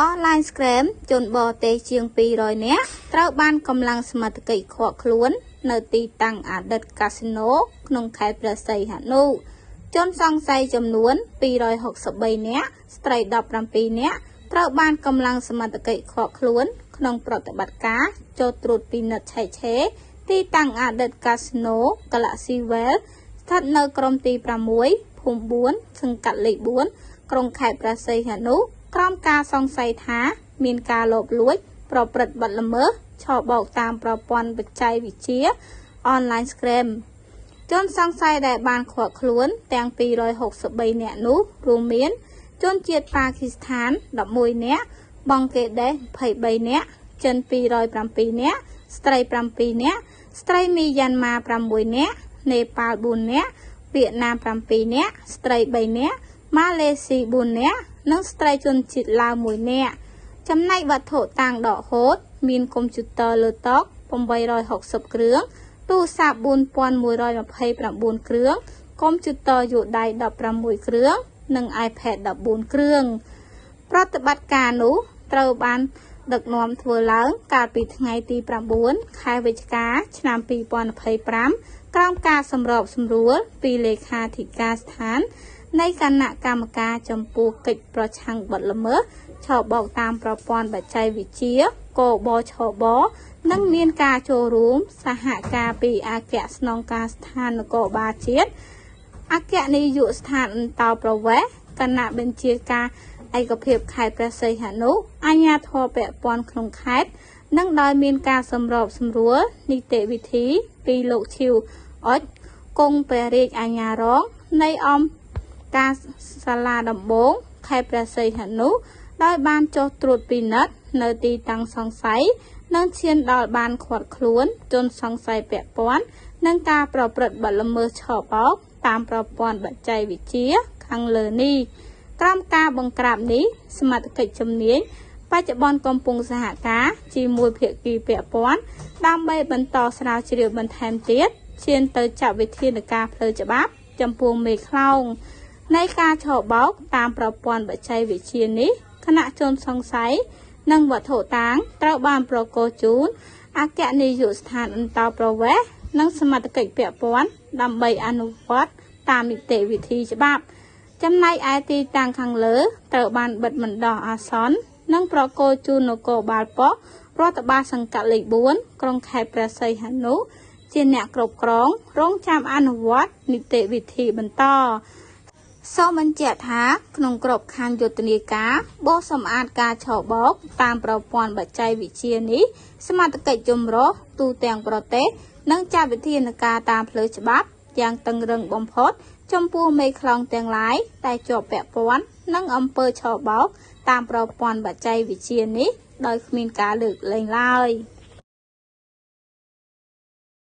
Online Scam ជនបរទេសជាង200នាក់ត្រូវបានកម្លាំងសមត្ថកិច្ចឃាត់ខ្លួននៅទីតាំងអតីតកាស៊ីណូក្នុងខេត្តព្រះសីហនុ។ជនសង្ស័យចំនួន263នាក់ស្ត្រី17នាក់ត្រូវបានកម្លាំងសមត្ថកិច្ចឃាត់ខ្លួនក្នុងប្រតិបត្តិការចូលត្រួតពិនិត្យឆែកឆេរទីតាំងអតីតកាស៊ីណូ Galaxy World ស្ថិតនៅក្រុមទី6ភូមិ4សង្កាត់លេខ4ក្រុងខេត្តព្រះសីហនុក្រោមការសង្ស័យថាមានការលបលួចប្រព្រឹត្តបទល្មើសឆបោកតាមប្រព័ន្ធបច្ចេកវិទ្យា Online Scam ជនសង្ស័យដែលបានឃាត់ខ្លួនទាំង263នាក់នោះរួមមានជនជាតិប៉ាគីស្ថាន11នាក់បង់ក្លាដេស23នាក់ចិន207នាក់ស្ត្រី7នាក់ស្ត្រីមីយ៉ាន់ម៉ា6នាក់នេប៉ាល់4នាក់វៀតណាម7នាក់ស្ត្រី3នាក់ម៉ាឡេស៊ី4នាក់និងស្ត្រីជនជាតិឡាវ1នាក់ចំណែកវត្ថុតាងដកហូតមានកុំព្យូទ័រលើតុ860គ្រឿងទូរស័ព្ទ4129គ្រឿងកុំព្យូទ័រយួរដៃ16គ្រឿងនិង iPad 14គ្រឿងប្រតិបត្តិការនោះត្រូវបានដឹកនាំធ្វើឡើងកាលពីថ្ងៃទី9ខែវិច្ឆិកាឆ្នាំ2025ក្រោមការសម្របសម្រួលពីលេខាធិការដ្ឋាននៃគណៈកម្មការចំពោះកិច្ចប្រឆាំងបទល្មើសឆបោកតាមប្រព័ន្ធបច្ចេកវិទ្យាកបឆបនិងមានការចូលរួមសហការពីអគ្គស្នងការស្ថាននគរបាលជាតិអគ្គនាយកស្ថានអន្តោប្រវេសន៍គណៈបញ្ជាការឯកភាពខេត្តព្រះសីហនុអាជ្ញាធរពាក់ព័ន្ធក្នុងខេត្តនិងដោយមានការសម្របសម្រួលនីតិវិធីពីលោកឈីវអុចគង់ព្រះរាជអាជ្ញារងនៃអង្គការសាលាដំបងខេត្តព្រះសីហនុដោយបានចុះត្រួតពិនិត្យនៅទីតាំងសង្ស័យនិងឈានដល់បានឃាត់ខ្លួនជនសង្ស័យពាក់ព័ន្ធនឹងការប្រព្រឹត្តបទល្មើសឆបោកតាមប្រព័ន្ធបច្ចេកវិទ្យាខាងលើនេះក្រោមការបង្ក្រាបនេះសមត្ថកិច្ចជំនាញបច្ចុប្បន្នកំពុងសហការជាមួយភាគីពាក់ព័ន្ធដើម្បីបន្តស្រាវជ្រាវបន្ថែមទៀតឈានទៅចាត់វិធានការផ្លូវច្បាប់ចំពោះមេខ្លោងនៃការឆបោកតាមប្រព័ន្ធបច្ចេកវិទ្យានេះខណៈជនសង្ស័យនិងវត្ថុតាងត្រូវបានប្រគល់ជូនអគ្គនាយកស្ថានអន្តោប្រវេសន៍និងសមត្ថកិច្ចពាក់ព័ន្ធដើម្បីអនុវត្តតាមនីតិវិធីច្បាប់ចំណែកឯទីតាំងខាងលើត្រូវបានបិទបណ្ដោះអាសន្ននិងប្រគល់ជូននគរបាលប៉ុស្តិ៍រដ្ឋបាលសង្កាត់លេខ4ក្រុងខេត្តព្រះសីហនុជាអ្នកគ្រប់គ្រងរងចាំអនុវត្តនីតិវិធីបន្តសូមបញ្ជាក់ថាក្នុងក្របខ័ណ្ឌយុទ្ធនាការបោសសម្អាតការឆបោកតាមប្រព័ន្ធបច្ចេកវិទ្យានេះសមត្ថកិច្ចចម្រុះទូទាំងប្រទេសនឹងចាត់វិធានការតាមផ្លូវច្បាប់យ៉ាងតឹងរឹងបំផុតចំពោះមេខ្លោងទាំងឡាយដែលជាប់ពាក់ព័ន្ធនឹងអំពើឆបោកតាមប្រព័ន្ធបច្ចេកវិទ្យានេះដោយគ្មានការលើកលែងឡើយ។